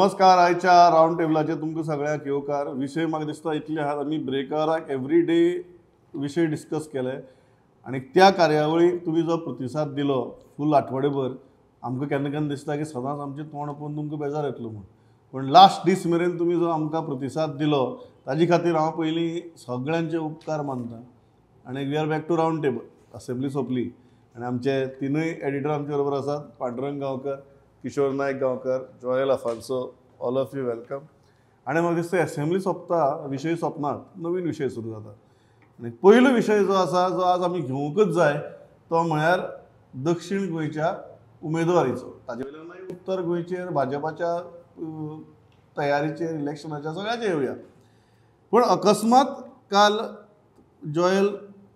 नमस्कार. आयच्या रावंड टेबलाचेर तुमकां सगळ्यांक येवकार. विशय म्हाका दिसता इतले आहात, आमी ब्रेकराक एवरी डे विशय डिस्कस केले आनी त्या कार्यावळीक तुमी जो प्रतिसाद दिलो फूल आठवडेभर, आमकां केन्ना केन्ना दिसता की सदांच आमचें तोंड पळोवन तुमकां बेजार येतलो म्हूण, पूण लास्ट दीस मेरेन तुमी जो आमकां प्रतिसाद दिलो ताजे खातीर हांव पयलीं सगळ्यांचे उपकार मानता. आनी we are back to round table. Assembly सोंपली आनी आमचे तिनूय एडिटर आमचे बरोबर आसात, Pandurang Gaonkar, Kishor Naik Gaonkar, Joel Afonso. All of you welcome. आनी म्हाका दिसता एसेंब्ली सोंपता, विशय सोंपनात, नवीन विशय सुरू जाता. आनी पयलो विशय जो आसा, जो आज आमी घेवंकच जाय, तो म्हळ्यार दक्षिण गोंयच्या उमेदवारीचो. ताजे वयल्यान मागीर उत्तर गोंयचेर भाजपाच्या तयारीचेर, इलेक्शनाच्या सगळ्याचेर येवया. पूण अकस्मात काल जॉयल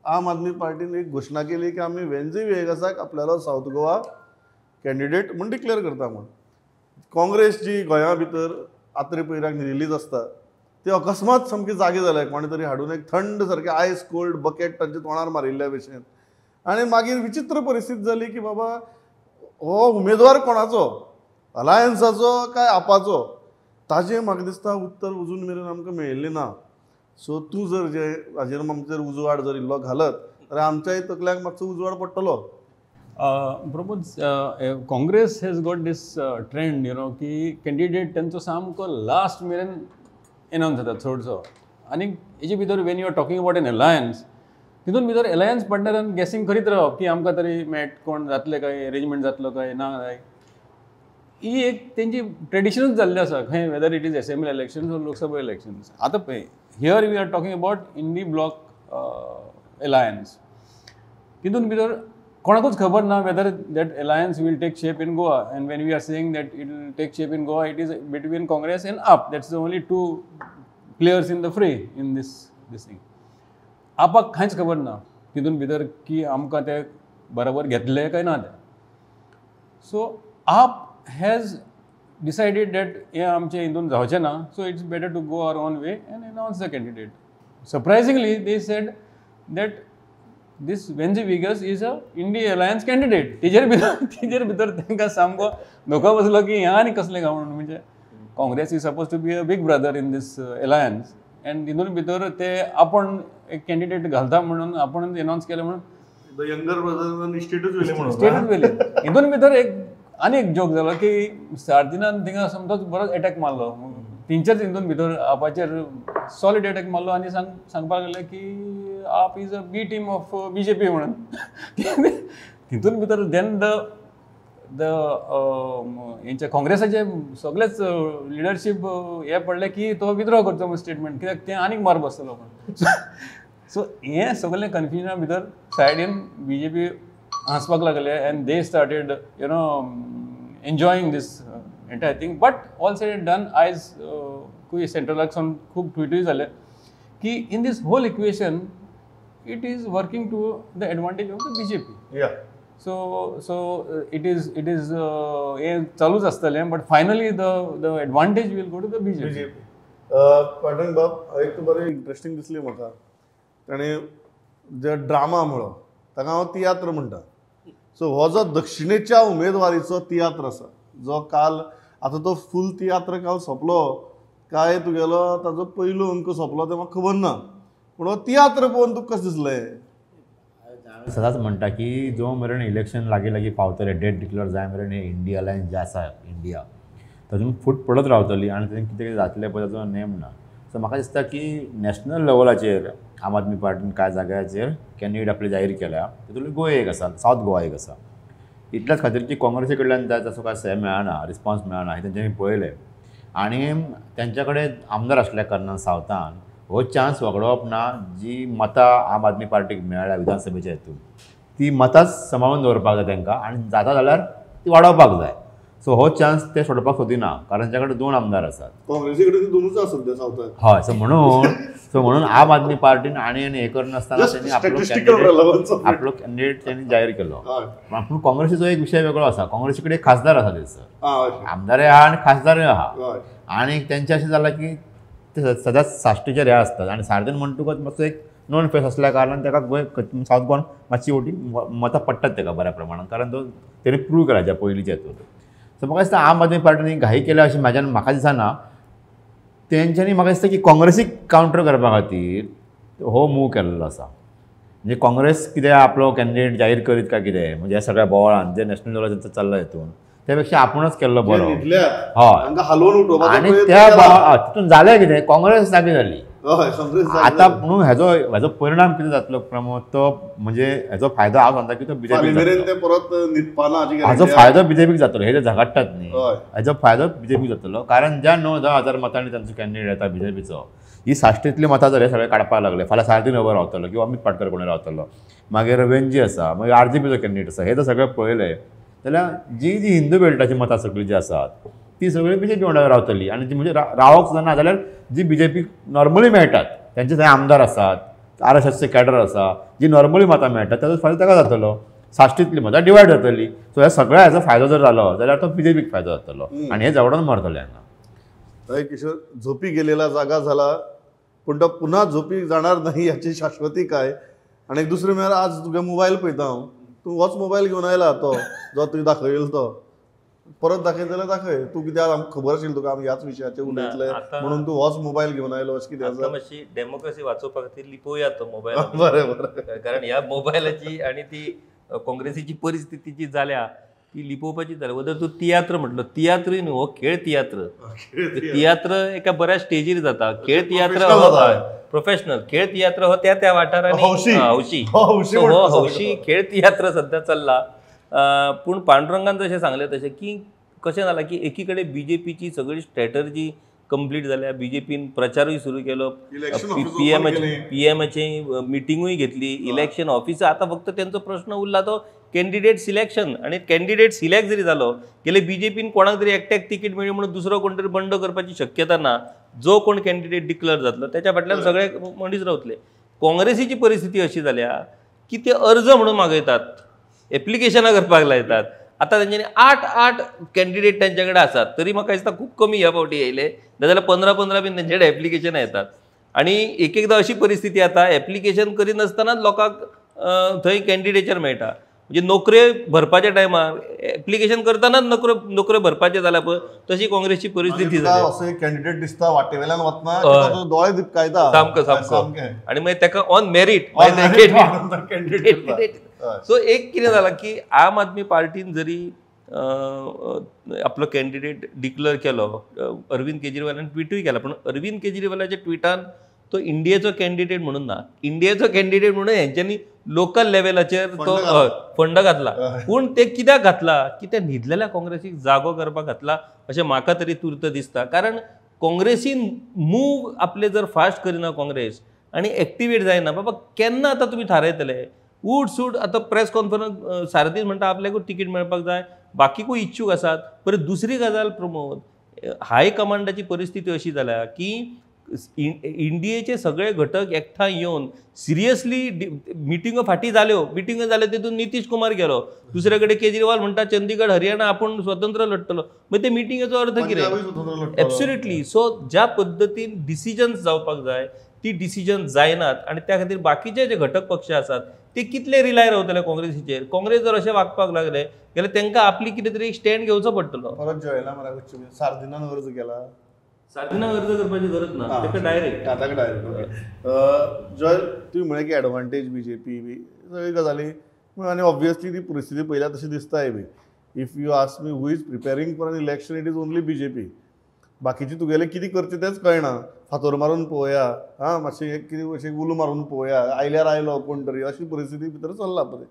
आम आदमी पार्टीन एक घोशणा केली की आमी वेंझी व्हिएगासाक आपल्यालो सावथ गोवा कॅन्डिडेट म्हूण डिक्लेअर करता म्हूण. काँग्रेस जी गोंया भितर आत्रे पयऱ्याक न्हिदिल्लीच आसता, ते अकस्मात सामके जागे जाले, कोणें तरी हाडून एक थंड सारकें आयस कोल्ड बकेट तांच्या तोंडार मारिल्ल्या भशेन. आनी मागीर विचित्र परिस्थिती जाली की बाबा हो उमेदवार कोणाचो, अलायन्साचो काय आपाचो, ताजें म्हाका दिसता उत्तर अजून मेरेन आमकां मेळिल्लें ना. सो तूं जर जे हाजेर आमचेर उजवाड जर इल्लो घालत जाल्यार आमच्याय तकल्यांक मातसो उजवाड पडटलो. Pramod, Congress has got this trend, you know, की कॅन्डिडेट तेंचो सामको लास्ट मेरेन एनावन्स जाता चडसो. आनी हेजे भितर when you are talking about an alliance, तितून भितर एलायन्स पार्टनरान गॅसिंग करीत रावप की आमकां तरी मेट कोण जातले काय, एरेंजमेंट जातलो काय ना काय, ही एक तेंची ट्रेडिशनूच जाल्लें आसा खंय, whether it is assembly elections or Lok Sabha elections. आतां पळय, here we are talking about INDI bloc alliance. तितून भितर कोणाकूच खबर ना whether that alliance will take shape in Goa. And when we are saying that it will take shape in Goa, it is between Congress and AAP. That's the only two players in the fray in this thing. आपाक कांयच खबर ना तितून भितर की आमकां ते बरोबर घेतले काय ना ते. सो आप हॅज डिसायडेड that हें आमचें हितून जावचें ना, so it's better to go our own way and announce the candidate. Surprisingly they said that this Venzy Viegas is a INDI alliance candidate. तेजेर भितर तांकां सामको धोको बसलो की ह्या आनी कसलें काय म्हणून. म्हणजे Congress is suppose to be a big brother in this alliance, and तितून भितर ते आपण एक कॅन्डिडेट घालता म्हणून आपण एनावन्स केलें म्हणून the younger brother स्टेटूच व्हेले म्हणून स्टेटूच व्हेले. हितून भितर एक आनी एक जोक जालो की सार्दिनान थिंगा समजोच बरोच एटॅक मारलो, तेंच्याच हितून भितर आपाचेर सॉलीड एटॅक मारलो आनी सांगपाक लागले की AAP is a B team of BJP म्हणून. तितून भितर then the the हेंच्या काँग्रेसाचे सगळेच लिडरशीप हे पडलें की तो विथड्रॉ करचो म्हूण स्टेटमेंट, कित्याक तें आनीक मार बसतलो म्हूण. सो हें सगळें कन्फ्युजना भितर सायडीन बीजेपी हांसपाक लागले and they started you know enjoying this entire thing. But all said and done, आयज खूब सेंट्रलाक सावन खूब ट्विटूय जाले की in this whole equation it is working to the advantage of the BJP. So so it is हें चालूच आसतलें, but finally the advantage will go to the BJP. Pandurang बाब, एक बरें इंट्रस्टींग दिसली म्हाका, ताणें जे ड्रामा म्हळो ताका हांव तियात्र म्हणटा. सो हो जो दक्षिणेच्या उमेदवारीचो तियात्र आसा, जो काल आतां तो फूल तियात्र काल सोंपलो काय तुगेलो ताजो पयलो अंक सोंपलो तें म्हाका खबर ना, पूण हो तियात्र पळोवन तुका कशें दिसलें? सदांच म्हणटा की जो मेरेन इलेक्शन लागीं लागीं पावतलें, डेट डिक्लेअर जाय मेरेन हे इंडिया अलायन्स जे आसा इंडिया तातूंत फूट पडत रावतली आनी तातूंत कितें कितें जातलें पळय ताचो नेम ना. सो म्हाका दिसता की नॅशनल लेवलाचेर आम आदमी पार्टीन कांय जाग्याचेर कॅन्डिडेट आपले जाहीर केल्या, तितूंत गोवा एक आसा, सावथ गोवा एक आसा. इतल्याच खातीर की काँग्रेसी कडल्यान जाय तसो कांय सह मेळना, रिस्पॉन्स मेळना हें तेंच्यांनी पळयलें आनी तेंच्या कडेन आमदार आसल्या कारणान सावथान हो चान्स वगडोवप ना. जी मतां आम आदमी पार्टीक मेळ्ळ्या विधानसभेच्या हितून ती मतांच सांबाळून दवरपाक जाय तांकां आनी जाता जाल्यार ती वाडोवपाक जाय. सो हो चान्स ते सोडपाक सोदिना कारण तांच्या कडेन दोन आमदार आसात, काँग्रेसी कडेन दोनूच आसा सद्या सावथान. हय, सो म्हणून आम आदमी पार्टीन आनी आनी हें करनासतना तेणी आपलो कॅन्डिडेट तेणी जाहीर केलो. पूण काँग्रेसीचो एक विशय वेगळो आसा, काँग्रेसी कडेन खासदार आसा थंयसर, आमदारय आहा आनी खासदारय आहा आनी तेंचें अशें जालां की ते सदांच साश्टीचेर हे आसतात आनी सार्दीन म्हणटकच मातसो एक नॉन फेस असल्या कारणान ताका गोंय सावथ गोवान मातशी वोटींग मतां पडटात ताका बऱ्या प्रमाणान, कारण तो तेणी प्रूव केला ज्या पयलींच्या हितून. सो म्हाका दिसता आम आदमी पार्टीन घाई केल्या अशें म्हाज्यान म्हाका दिसना. तेंच्यांनी म्हाका दिसता की काँग्रेसीक कावंटर करपा खातीर हो मूव केल्लो आसा. म्हणजे काँग्रेस कितें आपलो कॅन्डिडेट जाहीर करीत काय कितें, म्हणजे ह्या सगळ्या बोवाळान जे नॅशनल लेवलाचेर चल्ला हितून, त्या पेक्षा आपूणच केल्लो बरो. हय, आनी त्या तितून जालें कितें, काँग्रेस जागी जाली. आतां म्हणून हेजो हेजो परिणाम कितें जातलो प्रमोद, तो म्हणजे हेजो फायदो हांव सांगता की तो बीजेपी, हाजो फायदो बीजेपीक जातलो. हे जे झगडटात न्ही हेजो फायदो बीजेपीक जातलो, कारण ज्या 9-10 हजार मतांनी तांचो कॅन्डिडेट येता बीजेपीचो, ही साश्टींतली मतां जर हे सगळे काडपाक लागले, फाल्यां सारदीन उबो रावतलो किंवा अमित पाटकर कोणी रावतलो, मागीर वेंजी आसा, मागीर आरजीपीचो कॅन्डिडेट आसा, हे जर सगळें पळयलें जाल्यार जी जी हिंदू बेल्टाची मतां सगळीं जी आसात ती सगळी बीजेपी वांगडा रावतली. आनी जी म्हणजे रावक सुद्दां ना जाल्यार जी बीजेपी नॉर्मली मेळटात त्यांचे थंय आमदार आसात, आर एस एसचे कॅडर आसा, जी नॉर्मली मतां मेळटात ताचो फायदो ताका जातलो. साश्टींतली मतां डिवायड जातली. सो ह्या सगळ्या हाचो फायदो जर जालो जाल्यार तो बीजेपीक फायदो जातलो आनी हे झगडोन मरतले हांगा. हय किशोर, झोपी गेलेला जागा झाला पूण तो पुन्हा झोपी जाणार नाही याची शाश्वती काय. आनी एक दुसरें म्हळ्यार आज तुगे मोबायल पळयता हांव, तूं होच मोबायल घेवन आयला तो जो तुवें दाखयलो तो परत दाखयत जाल्यार दाखय. तूं कित्याक आमकां खबर आशिल्ली तुका आमी ह्याच विशयाचेर उलयतले म्हणून तूं होच मोबायल घेवन आयलो अशें कितें आसा? मातशी डेमोक्रेसी वाचोवपा खातीर लिपोवया तो मोबायल. बरें बरें, कारण ह्या मोबायलाची आनी ती काँग्रेसीची परिस्थिती जी जाल्या ती लिपोवपाची जाल्या. वदर तूं तियात्र म्हटलो, तियात्रूय न्हू हो खेळ तियात्र, तियात्र एका बऱ्या स्टेजीर जाता. खेळ तियात्र प्रोफेशनल, खेळ तियात्र हो त्या त्या वाठारांनी हौशी, हो हौशी खेळ तियात्र सध्या चल्ला. पूण पांडुरंगान जशें सांगलें तशें की कशें जालां की एकी कडेन बीजेपीची सगळी स्ट्रॅटर्जी कंप्लीट जाल्या, बीजेपीन प्रचारूय सुरू केलो, पीएमाची मिटिंगूय घेतली, इलेक्शन ऑफिस. आतां फक्त तेंचो प्रश्न उरला तो कॅन्डिडेट सिलेक्शन. आनी कॅन्डिडेट सिलेक्ट जरी जालो गेल्यार बीजेपीन कोणाक तरी एकट्याक तिकीट मेळ्ळी म्हणून दुसरो कोण तरी बंड करपाची शक्यता ना. जो कोण कॅन्डिडेट डिक्लेअर जातलो त्याच्या फाटल्यान सगळे मनीस रावतले. काँग्रेसीची परिस्थिती अशी जाल्या की ते अर्ज म्हणून मागयतात, एप्लिकेशनां करपाक लायतात. आतां तेंच्यांनी 8-8 कॅन्डिडेट तेंचे कडेन आसात, तरी म्हाका दिसता खूब कमी ह्या फावटी येयले, नाजाल्यार 15-15 बीन तेंचे कडेन एप्लिकेशनां येतात. आनी एक एकदां अशी परिस्थिती येता एप्लिकेशन करिनासतनाच लोकांक थंय कॅन्डिडेचर मेळटा. म्हणजे नोकऱ्यो भरपाच्या टायमार एप्लिकेशन करतनाच नोकऱ्यो भरपाचें जाल्यार पळय तशी काँग्रेसची परिस्थिती जाली. असो एक कॅन्डिडेट दिसता वाटेवेल्यान वतना दोळे दिपकायता सामको सामको, आनी मागीर ताका ऑन मेरीट कॅन्डिडेट. सो एक कितें जालां की आम आदमी पार्टीन जरी आपलो कॅन्डिडेट डिक्लेअर केलो, अरविंद केजरीवालान ट्विटूय केला, पूण अरविंद केजरीवालाच्या ट्विटान तो इंडियेचो कॅन्डिडेट म्हणून ना, इंडियेचो कॅन्डिडेट म्हणून हेंच्यांनी लोकल लेवलाचेर तो फंड घातला. पूण ते कित्याक घातला की ते न्हिदलेल्या काँग्रेसीक जागो करपाक घातला अशें म्हाका तरी तुर्त दिसता. कारण काँग्रेसीन मूव आपले जर फास्ट करिना काँग्रेस आनी एक्टिवेट जायना, बाबा केन्ना आतां तुमी थारायतले? उठ सूट आतां प्रेस कॉन्फरन्स सारदीन म्हणटा आपल्याकूच तिकीट मेळपाक जाय, बाकीकूय इच्छूक आसात. परत दुसरी गजाल प्रमोद, हायकमांडाची परिस्थिती अशी जाल्या की इंडियेचे सगळे घटक एकठांय येवन सिरियसली मिटिंगो फाटीं जाल्यो, मिटिंगो जाल्यो तितून नितीश कुमार गेलो, दुसरे कडेन केजरीवाल म्हणटा चंदीगड हरियाणा आपूण स्वतंत्र लढटलो, मागीर ते मिटिंगेचो अर्थ कितें? एब्सोल्युटली. सो ज्या पद्दतीन डिसिजन्स जावपाक जाय ती डिसिजन जायनात आनी त्या खातीर बाकीचे जे घटक पक्ष आसात ते कितले रिलाय रावतले काँग्रेसीचेर? काँग्रेस जर अशें वागपाक लागले जाल्यार तांकां आपली कितें तरी एक स्टँड घेवचो पडटलो. परत जॉयला मरे सार्दिनान अर्ज केला, सार्दिनाक अर्ज करपाची गरज ना, ताका डायरेक्ट ताका डायरेक्ट. जॉय, तुवें म्हळें की एडवांटेज बीजेपी बी सगळी गजाली आनी ऑब्वियसली ती परिस्थिती पळयल्यार तशी दिसताय बी. If you ask me who is preparing for an election, it is only BJP. बाकीची तुगेले कितें करचें तेंच कळना. फातोर मारून पळोवया, आं मातशें कितें अशें उलो मारून पळोवया, आयल्यार आयलो कोण तरी, अशी परिस्थिती भितर चल्ला पळय.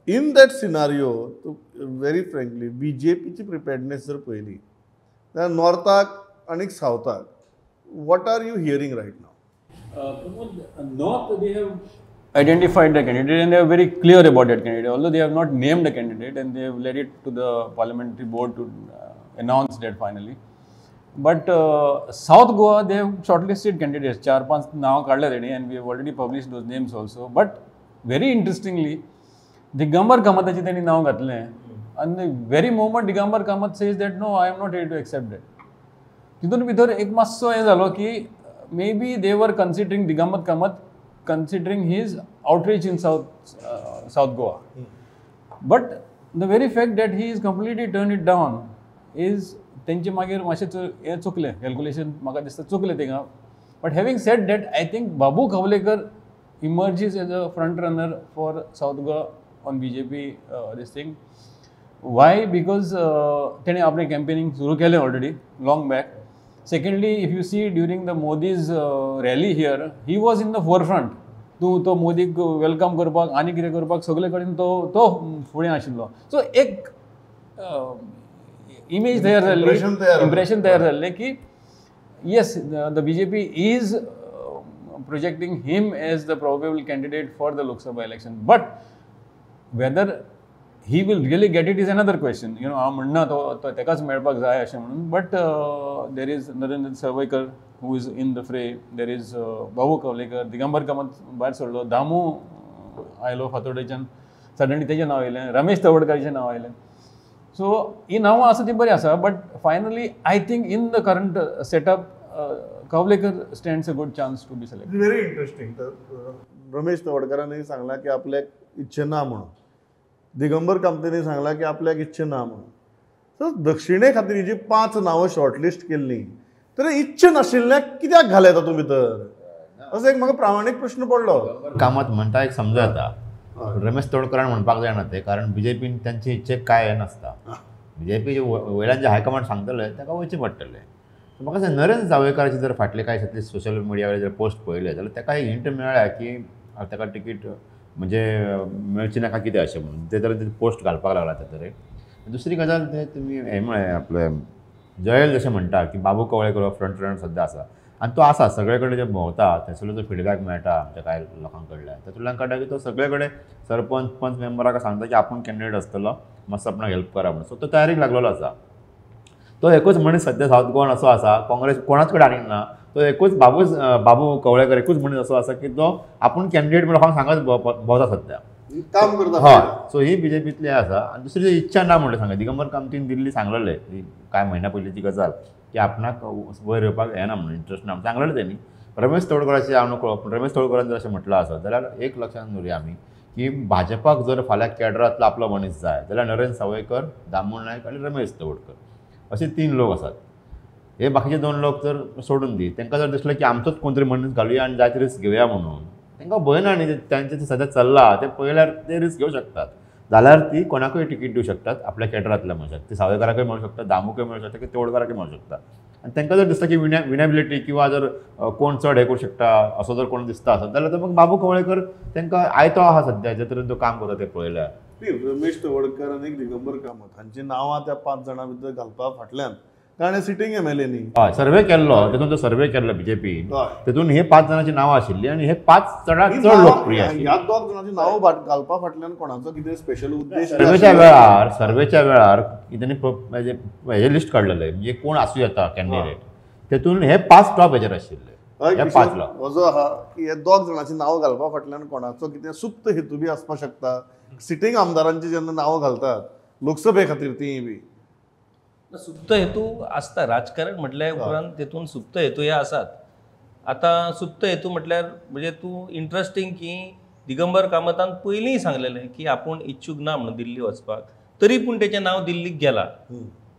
इन that scenario तूं व्हेरी फ्रेंकली बीजेपीची प्रिपेर्डनेस जर पळयली जाल्यार नॉर्थाक आनी सावथाक what are you hearing right now? Pramod, North they have identified the candidate and they are very clear about that candidate, although they have not named the candidate and they have led it to the parliamentary board to announce that finally. But South Goa, they have shortlisted candidates, 4-5 नाव काडले तेणी, and we have already published those names also. But very interestingly, Digambar कामताचें तेणी नांव घातलें आनी the very moment Digambar Kamat says that no, I am not ready to accept that. तितून भितर एक मातसो हें जालो की maybe they were considering Digambar Kamat, considering his outreach in South Goa. But The very fact that he is completely turn it down is तेंचे मागीर मातशें हें चुकलें, कॅल्कुलेशन म्हाका दिसता चुकलें थिंगा. But having said that, I think Babu Kavlekar emerges as a front runner for South Goa on BJP this thing. Why? Because तेणें आपलें कॅम्पेनिंग सुरू केलें already long back. Secondly, if you see during the Modi's rally here, he was in the forefront. तूं तो मोदीक welcome करपाक आनी कितें करपाक सगळे कडेन तो तो फुडें आशिल्लो. सो एक इमेज तयार जाल्ली, इम्प्रेशन तयार जाल्लें की yes, the BJP is projecting him as the probable candidate for the Lok Sabha election. But whether he will really get it is another question. You know, हांव म्हणना तो तेकाच मेळपाक जाय अशें म्हणून, but there is Narendra Sawaikar who is in the fray, there is Babu Kavlekar, Digambar Kamat भायर सरलो, दामू आयलो फातोर्डेच्यान, सडनली तेजें नांव आयलें, रमेश तवडकाराचें नांव आयलें. सो ही नांवां आसा ती बरी आसा, but finally I think in the current setup Kavlekar stands a good chance to be selected. Very interesting. तर रमेश तवडकारांनी सांगलां की आपल्याक इच्छा ना म्हणून, दिगंबर कामतींनी सांगलां की आपल्याक इच्छा ना म्हणून. तर दक्षिणे खातीर जी 5 नांवां शॉर्टलिस्ट केल्लीं, तर इच्छा नाशिल्ल्याक कित्याक घाले तातूंत भितर, असो एक म्हाका प्रामाणीक प्रश्न पडलो. कामत म्हणटा एक समज येता, रमेश तवडकरान म्हणपाक जायना तें, कारण बीजेपीन तांचे इच्छेक काय हें नासता. बीजेपी वयल्यान जे हायकमांड सांगतले ताका वयचें पडटलें. म्हाका दिसता नरेंद्र जावळेकराचे जर फाटले कांय दिसांतले सोशल मिडिया वयले जर पोस्ट पळयले जाल्यार ताका एक हिंट मेळ्ळ्या की ताका तिकीट म्हणजे मेळची नाका कितें अशें म्हणून ते तरेन पोस्ट घालपाक लागला त्या तरेन. दुसरी गजाल ते तुमी हें म्हळें आपलें जयल जशें म्हणटा की बाबू कवळेकर हो फ्रंट रनर सद्या आसा आनी तो आसा सगळे कडेन जे भोंवता थंयसरलो जो फिडबॅक मेळटा आमच्या कांय लोकां कडल्यान तातूंतल्यान कळटा की तो सगळे कडेन सरपंच पंच मेंबराक सांगता की आपूण कॅन्डिडेट आसतलो, मातसो आपणाक हेल्प करा म्हणून. सो तो तयारीक लागलेलो आसा. तो एकूच मनीस सद्या सावथ गोवान असो आसा, काँग्रेस कोणाच कडेन आनीक ना, तो एकूच बाबू कवळेकर एकूच मनीस असो आसा की तो आपूण कॅन्डिडेट म्हणून लोकांक सांगत भोंवता सद्या, काम करता. हय, सो ही बीजेपीतली आसा. आनी दुसरी इच्छा ना म्हणलें सांगा, दिगंबर कामतीन दिल्ली सांगलेलें कांय म्हयन्या पयलींची गजाल की आपणाक वयर येवपाक येना म्हणून इंट्रस्ट ना सांगलेलें तेणी. रमेश तवडकराची हांव नकळो, पूण रमेश तवडकरान जर अशें म्हटलां आसत जाल्यार एक लक्षांत दवरुया आमी की भाजपाक जर फाल्यां कॅडरांतलो आपलो मनीस जाय जाल्यार नरेंद्र सावयकर, दामू नायक आनी रमेश तवडकर असे 3 लोक आसात. हे बाकीचे 2 लोक जर सोडून दी, तांकां जर दिसलें की आमचोच कोण तरी मनीस घालुया आनी जायते रिस्क घेवया म्हणून, तांकां भंय ना न्ही, तांचें सद्या चल्लां तें पळयल्यार ते रिस्क घेवं शकतात. जाल्यार ती कोणाकूय तिकीट दिवं शकतात आपल्या कॅडरांतल्या मनशाक, ती सावयकाराकूय मेळूं शकता, दामूकय मेळूं शकता, की तवडकाराकूय मेळूं शकता. आनी तांकां जर दिसता की विनेबिलिटी किंवा जर कोण चड हें करूं शकता असो जर कोण दिसता आसत जाल्यार तर मग बाबू कवळेकर तांकां आयतो आसा सद्या जे तरेन तो काम करता तें पळयल्यार. रमेश तवडकर आनी दिगंबर कामत हांची नांवां त्या 5 जाणां भितर घालपा फाटल्यान, कारण सिटींग एमएलए न्ही. हय, सर्वे केल्लो तेतून, तो सर्वे केल्लो बीजेपीन, तेतून हे 5 जाणांची नांवां आशिल्लीं आनी हे 5 चडांत चड लोकप्रिय आशिल्ली. ह्या 2 जाणांची नांवां घालपा फाटल्यान कोणाचो कितें स्पेशल उद्देश? सर्वेच्या वेळार तेणी हें लिस्ट काडलेलें म्हणजे कोण आसूं येता कॅन्डिडेट, तेतून हे 5 टॉप हेजेर आशिल्ले. हे 5 लोक हो जो आहा की हे 2 जाणांची नांवां घालपा फाटल्यान कोणाचो कितें सुप्त हेतू बी आसपाक शकता. सिटींग आमदारांची जेन्ना नांवां घालतात लोकसभे खातीर तीय बी सुप्त हेतू आसता. राजकारण म्हटल्या उपरांत तेतून सुप्त हेतू हे आसात. आतां सुप्त हेतू म्हटल्यार म्हणजे तूं इंट्रस्टींग की दिगंबर कामतान पयलीं सांगलेलें की आपूण इच्छूक ना म्हणून दिल्ली वचपाक, तरी पूण तेचें नांव दिल्लीक गेलां.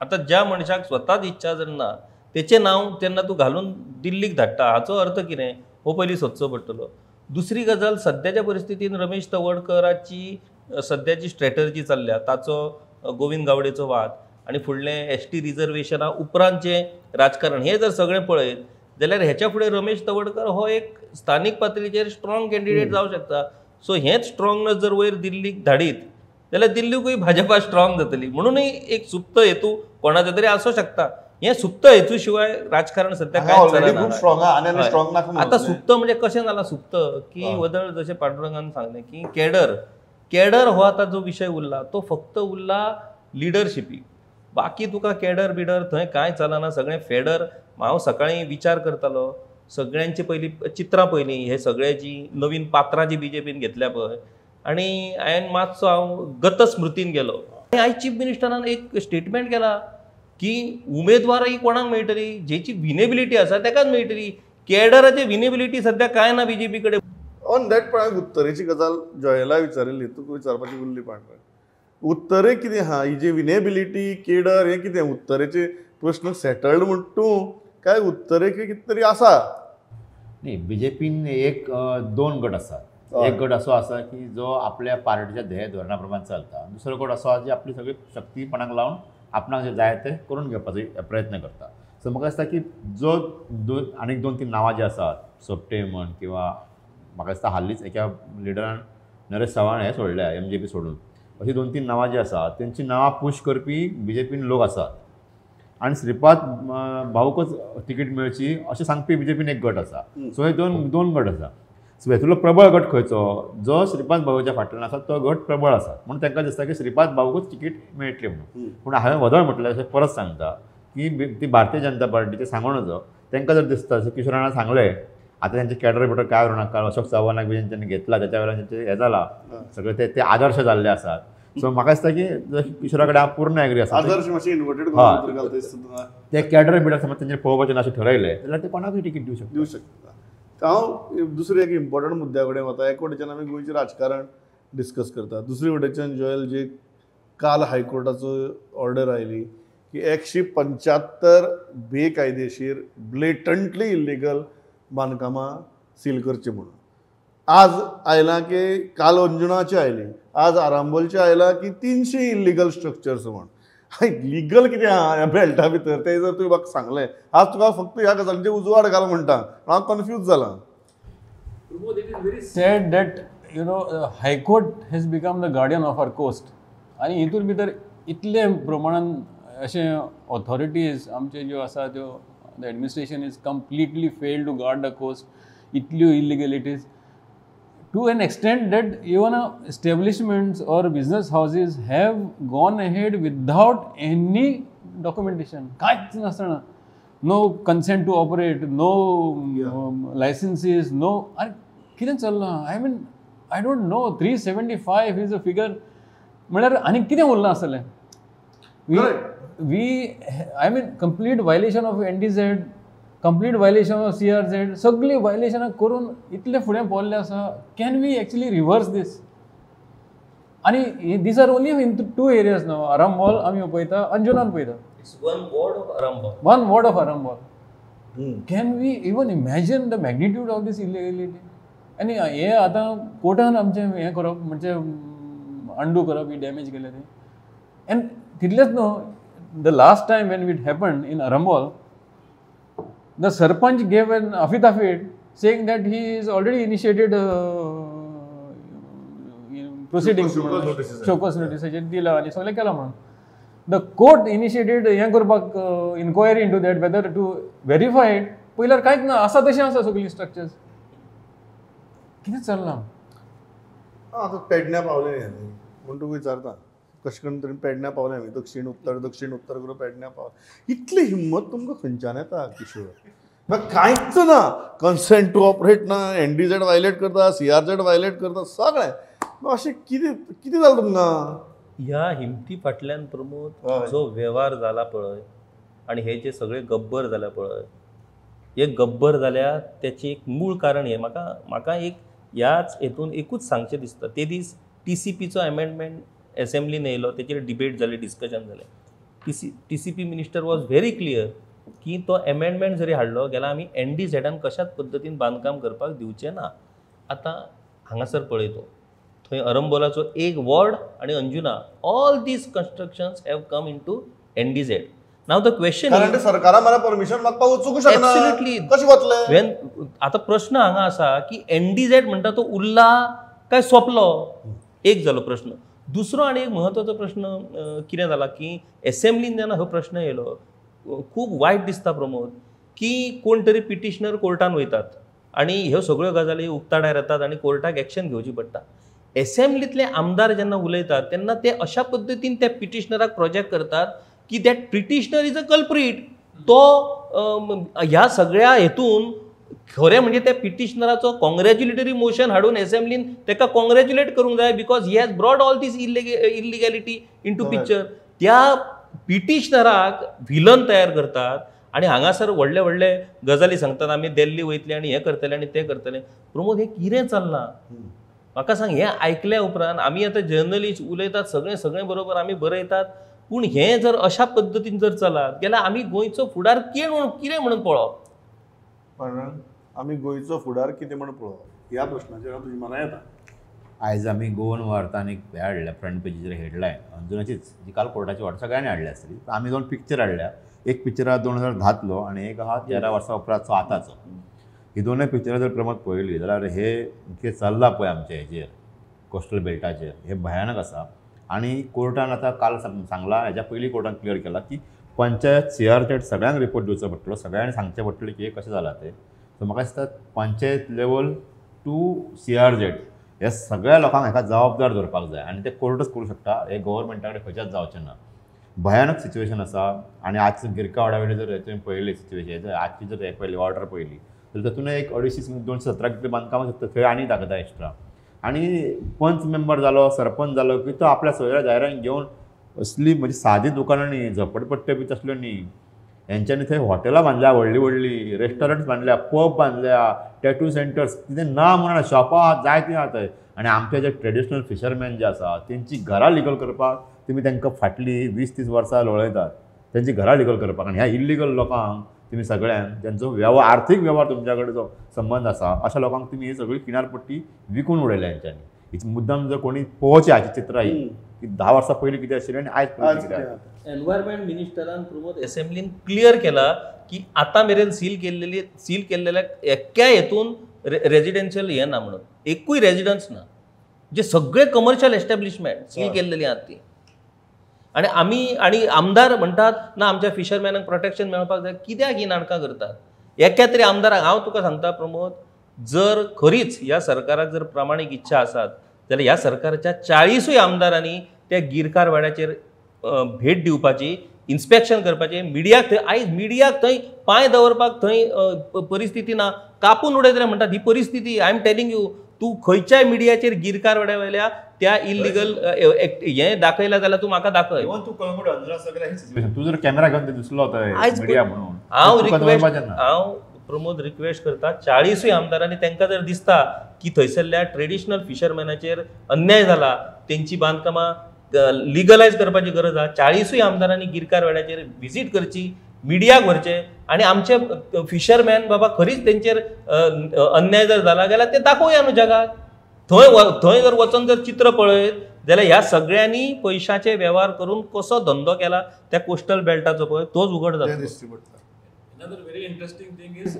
आतां ज्या मनशाक स्वताच इच्छा जर ना तेचें नांव तेन्ना तूं घालून दिल्लीक धाडटा, हाचो अर्थ कितें हो पयलीं सोदचो पडटलो. दुसरी गजाल, सद्याच्या परिस्थितीन रमेश तवडकराची सद्याची स्ट्रॅटर्जी चल्ल्या, ताचो गोविंद गावडेचो वाद आनी फुडलें एस टी रिजर्वेशना उपरांतचें राजकारण, हें जर सगळें पळयत जाल्यार हेच्या फुडें रमेश तवडकर हो एक स्थानीक पातळीचेर स्ट्रॉंग कॅन्डिडेट जावं शकता. सो हेंच स्ट्रॉंगनेस जर वयर दिल्लीक धाडीत जाल्यार दिल्लीकूय भाजपा स्ट्रॉंग जातली. म्हणूनय एक सुप्त हेतू कोणाचो तरी आसूं शकता. हें सुप्त हेतू शिवाय राजकारण सद्या कांय चलना. आतां सुप्त म्हणजे कशें जालां सुप्त की वदळ जशें पांडुरंगान सांगलें की कॅडर, कॅडर हो आतां जो विशय उरला तो फक्त उरला लिडरशिपी, बाकी तुका कॅडर बिडर थंय कांय चलना, सगळें फेडर. हांव सकाळीं विचार करतालो सगळ्यांची पयलीं चित्रां पयलीं हे सगळे जी नवीन पात्रां जी बीजेपीन घेतल्या पळय, आनी हांवें मातसो हांव गतस्मृतीन गेलो आनी आयज चीफ मिनिस्टरान एक स्टेटमेंट केला की उमेदवारय कोणाक मेळटली, जेची विनेबिलिटी आसा तेकाच मेळटली. कॅडराची विनेबिलिटी सद्या कांय ना बीजेपी कडेन. ऑन that point उत्तरेची गजाल जॉयला विचारिल्ली, तुका विचारपाची उरली पांडुरंग. उत्तरे कितें आहा ही जी विनेबिलिटी केडर हें कितें उत्तरेचे प्रश्न सेटल्ड म्हण तूं काय उत्तरेक कितें तरी आसा. न्ही, बीजेपीन एक दोन गट आसात. एक गट असो आसा की जो आपल्या पार्टीच्या ध्येय धोरणा प्रमाण चलता, दुसरो गट असो आसा जी आपली सगळी शक्ती पणाक लावन आपणाक जें जाय तें करून घेवपाचो प्रयत्न करता. सो म्हाका दिसता की जो दोन आनीक दोन तीन नांवां जी आसात, सोपटे म्हण किंवा म्हाका दिसता हालींच एका लिडरान नरेश चव्हाण हें सोडल्या एमजेपी सोडून, अशीं दोन तीन नांवां जीं आसात तेंची नांवां पूश करपी बीजेपीन लोक आसात आनी श्रीपाद भाऊकच तिकीट मेळची अशें सांगपी बीजेपीन एक गट आसा. सो हे दोन दोन गट आसा. सो हेतूंतलो प्रबळ गट खंयचो, जो श्रीपाद भाऊच्या फाटल्यान आसा तो गट प्रबळ आसा, म्हणून तांकां दिसता की श्रीपाद भाऊकूच तिकीट मेळटली म्हणून. पूण हांवें वदळ म्हटलें अशें परत सांगता की ती भारतीय जनता पार्टीचें सांगूं नजो, तांकां जर दिसता जशें किशोर राणा सांगलें आतां तेंचे कॅडर बिडर काय उरना, अशोक चव्हाणाक बी तेंच्यांनी घेतला त्याच्या वेळार तेंचें हें जालां सगळें, ते आदर्श जाल्ले आसात. सो म्हाका दिसता की किशोरा कडेन हांव पूर्ण एग्री आसा, आदर्श मातशें इन्वर्टेड ते कॅडर बिडर समज तेंचेर पळोवपाचें ना अशें ठरयलें जाल्यार ते कोणाकूय तिकीट दिवं शकता, दिवं शकता. हांव दुसरे एक इम्पॉर्टंट मुद्द्या कडेन वता. एक वटेच्यान आमी गोंयचें राजकारण डिस्कस करता, दुसरे वटेच्यान जोएल जे काल हायकोर्टाचो ऑर्डर आयली की 175 बेकायदेशीर ब्लेटंटली इल्लिगल बांदकामां सील करचीं म्हणून. आज आयलां की काल अंजुणाचें आयली, आज आरांबोलचें आयलां की 300 इल्लिगल स्ट्रक्चर्स म्हण. लिगल कितें आहा ह्या बेल्टा भितर तें जर तुवें म्हाका सांगलें, आज तुका फक्त ह्या गजालींचेर उजवाड घाल म्हणटा, हांव कन्फ्यूज जालां. Pramod, it is very sad that you know High Court has become the guardian of our coast. आनी हितून भितर इतले प्रमाणान अशें ऑथॉरिटीज आमचे ज्यो आसा त्यो the administration is completely fail to guard the coast. इतल्यो illegalities to an extent that even establishments or business houses have gone ahead without any documentation. कांयच नासतना, no consent to operate, no licenses, no, आनी कितें चल्लां? I mean I don't know. 375 is a figure म्हळ्यार आनी कितें उरलां आसतलें? We I mean complete violation of NDZ, complete violation of CRZ, सगळीं वायलेशनां करून इतले फुडें पावल्ले आसा. Can we actually reverse this? आनी these are only in two areas न्हू, आरांबोल आमी पळयता, अंजुनान पळयता. It's one ward of Arambol. One ward of Arambol. Can we even imagine the magnitude of this illegality? आनी हें आतां कोर्टान आमचें हें करप म्हणजे अंडू करप, ही डॅमेज केल्या ती. एंड तितलेंच न्हू, the last time when it happened in Arambol, the sarpanch gave an affidavit saying that he is already initiated proceedings, show cause नोटीसाचेर दिला आनी सगळें केलां म्हणून. The court initiated हें करपाक inquiry into that whether to verify it. पयल्यार कांयच ना, आसा तशें आसा सगळीं स्ट्रक्चर्स. कितें चल्लां? आतां पेडण्या पावलें न्ही म्हूण तुका विचारता, कशें करून तरी पेडण्या पावलें आमी, दक्षीण उत्तर दक्षीण उत्तर करून पेडण्या पावलें. इतली हिम्मत तुमकां खंयच्यान येता किशोर? कांयच ना, कन्सेंट टू ऑपरेट ना, एनडीझेड वायलेट करता, सीआरझेड वायलेट करता, सगळें. अशें कितें कितें जालें तुमकां? ह्या हिमती फाटल्यान प्रमोद जो वेव्हार जाला पळय आनी हे जे सगळे गब्बर जाल्या पळय, हे गब्बर जाल्या त्याचें एक मूळ कारण हें. म्हाका म्हाका एक ह्याच हेतून एकूच सांगचें दिसता. ते दीस टीसीपीचो एमेंडमेंट एसेंब्लीन येयलो, तेचेर डिबेट जाली, डिस्कशन जालें. TCP minister was very clear की तो एमेंडमेंट जरी हाडलो जाल्यार आमी एनडीझेडान कशाच पद्दतीन बांदकाम करपाक दिवचें ना. आतां हांगासर पळय तूं, थंय अरंबोलाचो एक वॉर्ड आनी Anjuna, all these constructions have come into NDZ. Now the question, कारण सरकारान मला परमिशन मागपाक वचूंक शकना. एब्सोल्युटली. कशें वतलें? When आतां प्रश्न हांगा आसा की एनडीझेड म्हणटा तो उरला काय सोंपलो, एक जालो प्रश्न. दुसरो आनी एक म्हत्वाचो प्रश्न कितें जाला की एसेंब्लीन जेन्ना हो प्रश्न येयलो, खूब वायट दिसता प्रमोद की कोण तरी पिटिशनर कोर्टान वयतात आनी ह्यो सगळ्यो गजाली उक्ताडार येतात आनी कोर्टाक एक्शन घेवची पडटा. एसेंब्लींतले आमदार जेन्ना उलयतात तेन्ना ते अशा पद्दतीन त्या पिटिशनराक प्रोजेक्ट करतात की that petitioner is a culprit. तो ह्या सगळ्या हेतून खरें म्हणजे त्या पिटिशनराचो कॉंग्रॅच्युलेटरी मोशन हाडून एसेंब्लीन ताका कॉंग्रॅच्युलेट करूंक जाय, because he has brought all this illegality into picture. त्या पिटिशनराक विलन तयार करतात आनी हांगासर व्हडले व्हडले गजाली सांगतात, आमी दिल्ली वयतले आनी हें करतले आनी तें करतले. प्रमोद, हें कितें चल्लां? म्हाका सांग, हें आयकल्या उपरांत आमी आतां जर्नलिस्ट उलयतात सगळें सगळें बरोबर आमी बरयतात, पूण हें जर अशा पद्दतीन जर चलत जाल्यार आमी गोंयचो फुडार कितें म्हणून पळोवप? पण आमी गोंयचो फुडार कितें म्हणून पळोवप ह्या प्रश्नाचेर हांव तुजी मनां येता. आयज आमी गोवन वार्तान एक हें हाडल्या, फ्रंट पेजीचेर हेडलायन अंजुनाचीच जी काल कोर्टाची वार्ता सगळ्यांनी हाडल्या आसतली. आमी 2 पिक्चर हाडल्या, एक पिक्चर आहा 2010तलो आनी एक आहा 13 वर्सां उपरांतचो आतांचो. ही दोनूय पिक्चरां जर प्रमोद पळयली जाल्यार हे कितें चल्लां पळय आमचे हेजेर कोस्टल बेल्टाचेर हे भयानक आसा. आनी कोर्टान आतां काल सांगलां, हेज्या पयलीं कोर्टान क्लियर केलां की पंचायत CRZ सगळ्यांक रिपोर्ट दिवचो पडटलो, सगळ्यांनी सांगचें पडटलें की हें कशें जालां तें. सो म्हाका दिसता पंचायत लेवल टू CRZ हे सगळ्या लोकांक हेका जबाबदार दवरपाक जाय आनी ते कोर्टूच करूं शकता, हे गव्हर्मेंटा कडेन खंयच्याच जावचें ना. भयानक सिच्युएशन आसा. आनी आज गिरकावाडा वयलें जर तुवें पळयलें सिच्युएशन, आजची जर हे पळयली ऑर्डर पळयली जाल्यार तातूंत एक 250 217 कितलें बांदकामां आसता थंय आनी दाखयता एक्स्ट्रा. आनी पंच मेंबर जालो, सरपंच जालो की तो आपल्या सोयऱ्या दायऱ्यांक घेवन असली म्हणजे सादी दुकानां न्ही, झपडपट्ट्यो बी तसल्यो न्ही, हेंच्यांनी थंय हॉटेलां बांदल्या, व्हडली व्हडली रेस्टॉरंट्स बांदल्या, पब बांदल्या, टॅटू सेंटर्स, कितें ना म्हणून शॉपां जायतीं आहा थंय. आनी आमचे जे ट्रेडिशनल फिशरमॅन जे आसा तेंची घरां लिगल करपाक तुमी तांकां फाटलीं 20-30 वर्सां लोळयतात तेंची घरां लिगल करपाक. आनी ह्या इल्लिगल लोकांक तुमी सगळ्यांक ज्यांचो वेव्हार आर्थीक वेव्हार तुमच्या कडेन जो संबंद आसा अशा लोकांक तुमी ही सगळी किनारपट्टी विकून उडयल्या हेंच्यांनी. ही मुद्दाम जर कोणी पळोवची हाची चित्रां ही की 10 वर्सां पयलीं कितें आशिल्लें आनी आयज पयलीं कितें आसा. एनवायरमेंट मिनिस्टरान प्रमोद एसेंब्लीन क्लियर केला की आतां मेरेन सील केल्लेल्या एक्या हेतून रेजिडेन्शियल हें ना म्हणून, एकूय रेजिडन्स ना, जे सगळे कमर्शियल एस्टॅब्लिशमेंट सील केल्लेली आहात ती. आनी आमी आनी आमदार म्हणटात ना आमच्या फिशरमॅनाक प्रोटेक्शन मेळपाक जाय, कित्याक ही नाटकां करतात? एका तरी आमदाराक हांव तुका सांगता प्रमोद, जर खरीच ह्या सरकाराक जर प्रामाणीक इच्छा आसात जाल्यार ह्या सरकारच्या 40 आमदारांनी त्या गिरकार वाड्याचेर भेट दिवपाची, इन्स्पेक्शन करपाचें, मिडियाक थंय आयज मिडियाक थंय पांय दवरपाक थंय परिस्थिती ना, कापून उडयतले म्हणटात ही परिस्थिती. I am telling you, तूं खंयच्याय मिडियाचेर गिरकार वाड्या वयल्या त्या इलिगल हें दाखयलां जाल्यार तूं म्हाका दाखय. तूं जर कॅमेरा घेवन दिसलो मिडिया म्हणून हांव रिक्वेस्ट, हांव प्रमोद रिक्वेस्ट करता 40 आमदारांनी तांकां जर दिसता की थंयसरल्या ट्रेडिशनल फिशरमॅनाचेर अन्याय जाला, तेंची बांदकामां लिगलायज करपाची गरज आसा, 40 आमदारांनी गिरकार वाड्याचेर विजीट करची, मिडियाक व्हरचें आनी आमचे फिशरमॅन बाबा खरीच तेंचेर अन्याय जर जाला जाल्यार ते दाखोवया न्हू जगाक. थंय जर वचून जर चित्र पळयत जाल्यार ह्या सगळ्यांनी पयशाचे वेव्हार करून कसो धंदो केला त्या कोस्टल बेल्टाचो पळय तोच उघड जाता. दिश्टी पडटा. Another very interesting thing is,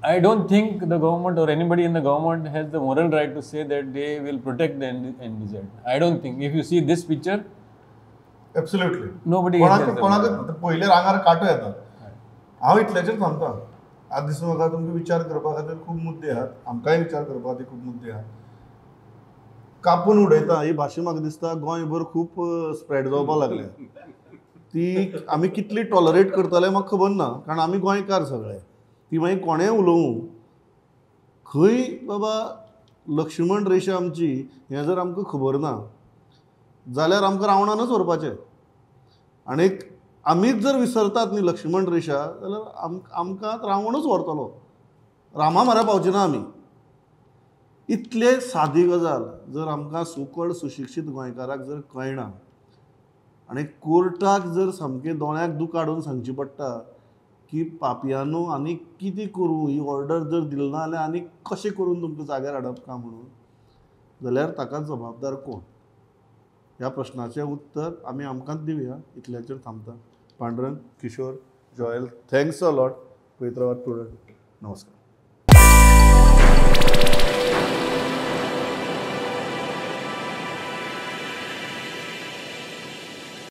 I don't think the government or anybody in the government has the moral right to say that they will protect the NBZ. I don't think. If you see this picture, absolutely nobody. कोणाक पयले रांगार कांटो येता. हांव इतल्याचेर थांबता. आज दिसून म्हाका तुमकां विचार करपा खातीर खूब मुद्दे आहात, आमकांय विचार करपा खातीर खूब मुद्दे आहात. कापून उडयता ही भाशा म्हाका दिसता गोंयभर खूब स्प्रेड जावपाक लागल्या. ती आमी कितली टॉलरेट करतले म्हाका खबर ना, कारण आमी गोंयकार सगळे. ती मागीर कोणेंय उलोवं, खंय बाबा लक्ष्मण रेशा आमची हें जर आमकां खबर ना जाल्यार आमकां रावणानच व्हरपाचें. आनी आमीच जर विसरतात न्ही लक्ष्मण रेशा जाल्यार आमकां रावणूच व्हरतलो, रामा म्हऱ्या पावचे ना आमी. इतले सादी गजाल जर आमकां सुकड सुशिक्षीत गोंयकाराक जर कळना आनी कोर्टाक जर सामकें दोळ्याक दूख काडून सांगची पडटा की पापयानो आनी कितें करूं, ही ऑर्डर जर दिली ना जाल्यार आनी कशें करून तुमकां जाग्यार हाडप का म्हणून, जाल्यार ताका जबाबदार कोण? ह्या प्रश्नाचें उत्तर आमी आमकांच दिवया. इतल्याचेर थांबता. Pandurang, Kishore, Joel, thanks a lot. पवित्रवाद प्रुडंट, नमस्कार.